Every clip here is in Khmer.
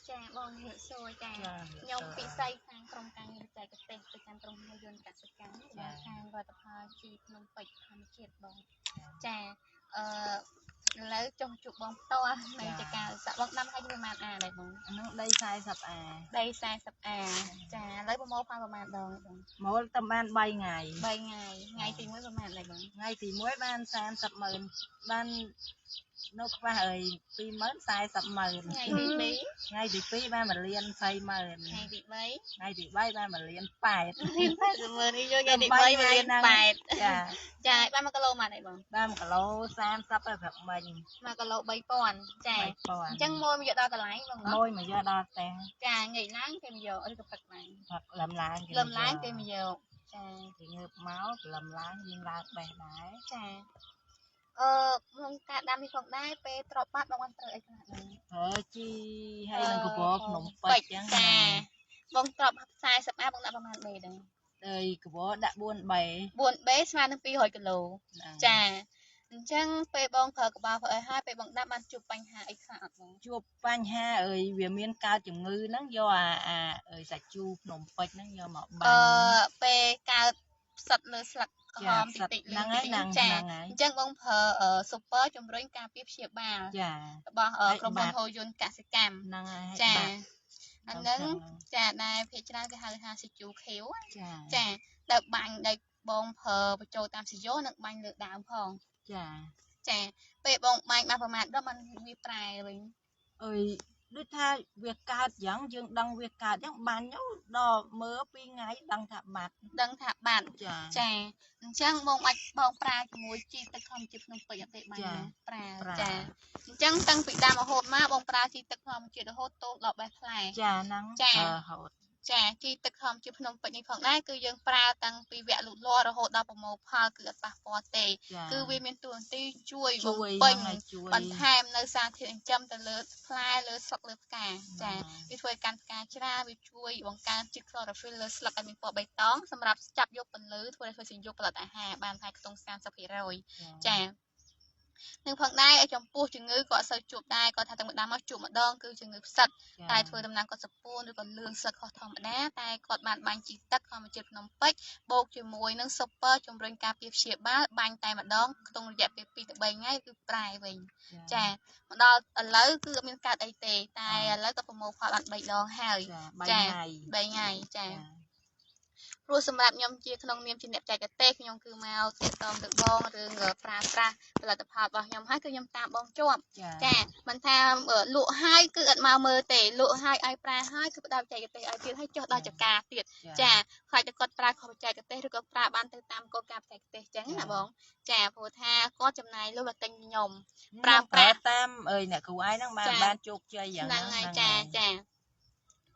ចាបងជំរាបសួរចាខ្ញុំពិសីខាងក្រុមការងារបច្ចេកទេសប្រចាំក្រុមហ៊ុនយន្តកសិកម្មរបស់ខាងរដ្ឋផលជីភ្នំពេជ្រធម្មជាតិបងចាអឺឥឡូវចុះជួបបងផ្ទាល់នៅចការសាក់បងដាំឲ្យប្រហែលអាដែរបង ហ្នឹងដី40អា ដី40អាចាឥឡូវប្រមូលផលប្រហែលដងបង មូលតែបាន3ថ្ងៃ 3ថ្ងៃថ្ងៃទី1ប្រហែលដែរបង ថ្ងៃទី1បាន30ម៉ឺនបាននៅខ្វះអី20000 40ម៉ឺន ថ្ងៃទី2 ថ្ងៃទី2បាន1លាន20ម៉ឺន ថ្ងៃទី3 ថ្ងៃទី3បាន1លាន8 លាន80ម៉ឺននេះយកថ្ងៃទី3 1លាន8ចាចាបាន1គីឡូម៉ាត់អីបង បាន1គីឡូ30ទៅព្រឹកមិញ 1គីឡូ3000ចាអញ្ចឹងមួយមកយកដល់កន្លែងបង មួយមកយកដល់ផ្ទះ ចាងាយឡើងគេមកយកឬក៏ព្រឹកឡើង ព្រឹកលំឡើង លំឡើងគេមកយកចា គេងើបមកលំឡើងយើងឡើងបេះដែរ ចាក្នុងការដាំនេះផងដែរពេលទ្របបាត់បងបានត្រូវអីខ្លះដែរ ប្រើជីហើយនឹងកបោភ្នំពេជ្រចឹង ចាបងទ្រប40អាបងដាក់ប្រហែលបេដែរ អើយកបោដាក់ 4 បេ 4 បេស្មើនឹង200គីឡូចាអញ្ចឹងពេលបងប្រើកបោប្រើអីហើយពេលបងដាក់បានជួបបញ្ហាអីខ្លះអត់បង ជួបបញ្ហាអើយវាមានកើតជំងឺហ្នឹងយកអាអាអើយសាច់ជូរភ្នំពេជ្រហ្នឹងយកមកបាញ់ ពេលកើតផ្សិតលើស្លឹកក្រហមតិចតិច ហ្នឹងហើយហ្នឹង ចាអញ្ចឹងបងប្រើ super ជំរុញការពារព្យាបាល ចា របស់ក្រុមហ៊ុនហូយន្តកសិកម្ម ហ្នឹងហើយ ចាអាហ្នឹងចាដែលភាគច្រើនគេហៅថាសាច់ជូរខៀវ ចាដែលបាញ់ដែលបងប្រើបញ្ចូលតាមសយោនិងបាញ់លើដើមផង ចាចាពេលបងបាញ់បានប្រមាណដល់បានវាប្រែវិញ អើយដូចថាវាកើតយ៉ាងយើងដឹងវាកើតយ៉ាងបាញ់ដល់មើល2ថ្ងៃដឹងថាបាត់ ដឹងថាបាត់ ចា ចាអញ្ចឹងបងអាចបងប្រើជាមួយជីទឹកធម្មជាតិភ្នំពេជ្រអត់ទេបាញ់ប្រើចាអញ្ចឹងតាំងពីដើមរហូតមកបងប្រើជីទឹកធម្មជាតិរហូតតូចដល់បេះផ្លែ ចាហ្នឹង ចា រហូត ចាជីទឹកធម្មជាតិភ្នំពេជ្រនេះផងដែរគឺយើងប្រើតាំងពីវគ្គលូតលាស់រហូតដល់ប្រមូលផលគឺអត់ប៉ះពាល់ទេគឺវាមានតួនាទីជួយបំពេញបន្ថែមនៅសារធាតុចិញ្ចឹមទៅលើផ្លែលើស្លឹកលើផ្កាចាវាធ្វើឲ្យកាន់ផ្កាច្រើនវាជួយបង្កើនជាតិ chlorophyll លើស្លឹកឲ្យមានពណ៌បៃតងសម្រាប់ចាប់យកពន្លឺធ្វើឲ្យធ្វើសញ្ញោផលិតអាហារបានថាខ្ទង់30%ចានឹងផងដែរចំពោះជំងឺក៏អត់សូវជួបដែរគាត់ថាតាំងពីដើមមកជួបម្ដងគឺជំងឺផ្សិតតែធ្វើដំណាំគាត់សពួនឬក៏លឿងស្លឹកខុសធម្មតាតែគាត់បានបាញ់ជីទឹកធម្មជាតិភ្នំពេជ្របូកជាមួយនឹង super ជំរុញការពារព្យាបាលបាញ់តែម្ដងក្នុងរយៈពេល2ទៅ3ថ្ងៃគឺប្រែវិញចាមកដល់ឥឡូវគឺអត់មានកើតអីទេតែឥឡូវក៏ប្រមូលផលបាន3ដងហើយ ចា 3ថ្ងៃចាព្រោះសម្រាប់ខ្ញុំជាក្នុងនាមជាអ្នកបច្ចេកទេសខ្ញុំគឺមកទាក់ទងទៅបងរឿងប្រើប្រាស់ផលិតផលរបស់ខ្ញុំហើយគឺខ្ញុំតាមបងជាប់ចាមិនថាលក់ហើយគឺអត់មកមើលទេលក់ហើយឲ្យប្រើហើយគឺផ្ដល់បច្ចេកទេសឲ្យទៀតហើយចុះដល់ចការទៀតចាខ្លាចតែគាត់ប្រើខុសបច្ចេកទេសឬក៏ប្រើបានទៅតាមគោលការណ៍បច្ចេកទេសចឹងណាបងចាព្រោះថាគាត់ចំណាយលុយមកទិញខ្ញុំប្រើប្រាស់តាមអើយអ្នកគ្រូឯងហ្នឹងបានបានជោគជ័យយ៉ាង ហ្នឹងហើយចាចា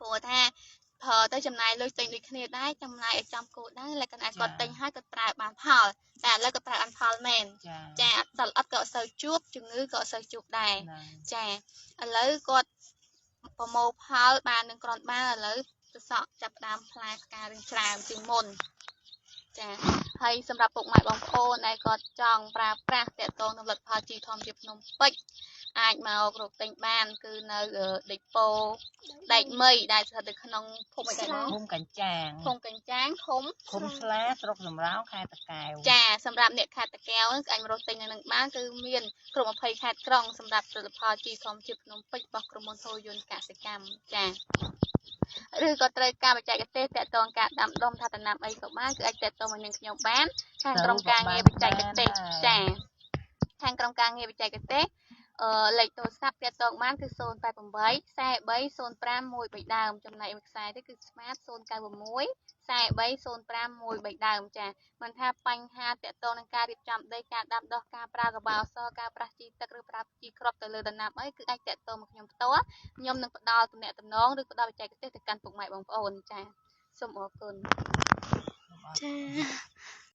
ព្រោះថាប្រើទៅចំណាយលុយទិញដូចគ្នាដែរចំណាយឲ្យចំគោលដៅលក្ខណៈគាត់ទិញហើយគាត់ប្រើបានផលតែឥឡូវគាត់ប្រើបានផលមែនចាអត់សិលអត់ក៏អត់សូវជួបជំងឺក៏អត់សូវជួបដែរចាឥឡូវគាត់ប្រមូលផលបាននឹងគ្រាន់បានឥឡូវសសក់ចាប់ដើមផ្លែផ្ការឿងច្រើនជាងមុនចាហើយសម្រាប់ពុកម៉ែបងប្អូនដែលគាត់ចង់ប្រើប្រាស់តាក់ទងនឹងផលិតផលជីធម្មជាតិភ្នំពេជ្រអាចមករកទិញបានគឺនៅដេប៉ូដែកមីដែលស្ថិតនៅក្នុងភូមិអីដែរបង ភូមិកញ្ចាង ភូមិកញ្ចាងឃុំ ឃុំស្លាស្រុកសំរោងខេត្តតាកែវ ចាសម្រាប់អ្នកខេត្តតាកែវហ្នឹងអាចមករកទិញនៅនឹងបានគឺមានគ្រប់20ខេត្តក្រុងសម្រាប់ផលិតផលជីធម្មជាតិភ្នំពេជ្ររបស់ក្រុមហ៊ុនហូយន្តកសិកម្មចាឬក៏ត្រូវការបច្ចេកទេសតាក់ទងការដាំដុំថាដំណាំអីក៏បានគឺអាចតាក់ទងមកនឹងខ្ញុំបានខាងក្រុមការងារបច្ចេកទេសចាខាងក្រុមការងារបច្ចេកទេសលេខទូរស័ព្ទតាក់ទងបានគឺ088 43 05 13ដើមចំណែកមួយខ្សែទៀតគឺ Smart 096 43 05 13ដើមចាមិនថាបញ្ហាតាក់ទងនឹងការរៀបចំដីការដាំដុះការប្រើកបោអសការប្រាស់ជីទឹកឬប្រើជីគ្រាប់ទៅលើដំណាំអីគឺអាចតាក់ទងមកខ្ញុំផ្ទាល់ខ្ញុំនឹងផ្ដល់ទំនាក់ទំនងឬផ្ដល់បច្ចេកទេសទៅកាន់ពុកម៉ែបងប្អូនចាសូមអរគុណ ចា